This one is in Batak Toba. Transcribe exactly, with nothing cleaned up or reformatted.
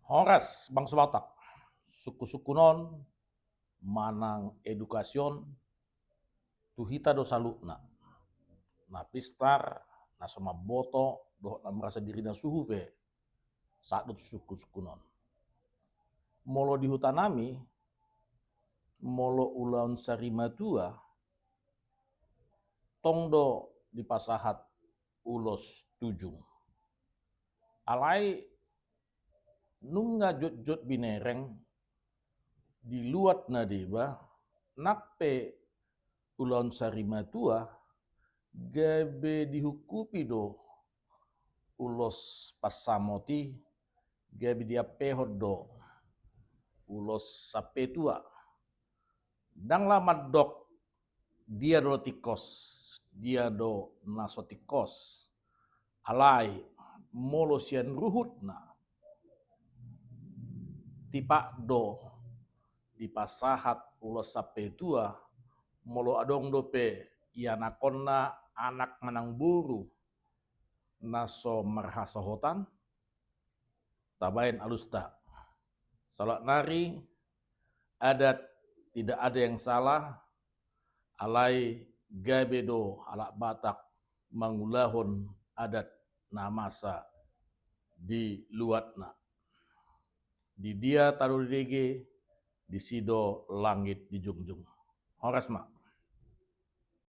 Horas bangso Batak, sungkun-sungkun on manang edukasi on tu hita do saluhutna. Na pistar, na so mamboto dohot na merasa dirina suhu pe sahat do tu sungkun-sungkun on. Molo di huta nami, molo ulaon sarimatua, tong do dipasahat ulos tujung. Alai nunga jotjot binereng, di luat na deba, nang pe ulaon sarimatua, gabe dihungkupi do ulos pansamot i, gabe diampehon do ulos sampetua. Ndang laho mandok dia do tingkos, dia do na so tingkos. Alai molo sian ruhutna, tipak do dipasahat ulos sampetua, molo adong dope ianakhonna anak manang boru na so marhasohotan, tabaen alusta. Saluhut nari, adat tidak ada yang salah, alai gabe do halak Batak mangulahon adat na masa di luatna. Di dia tano didege, disi do langit dijungjung. Horas ma.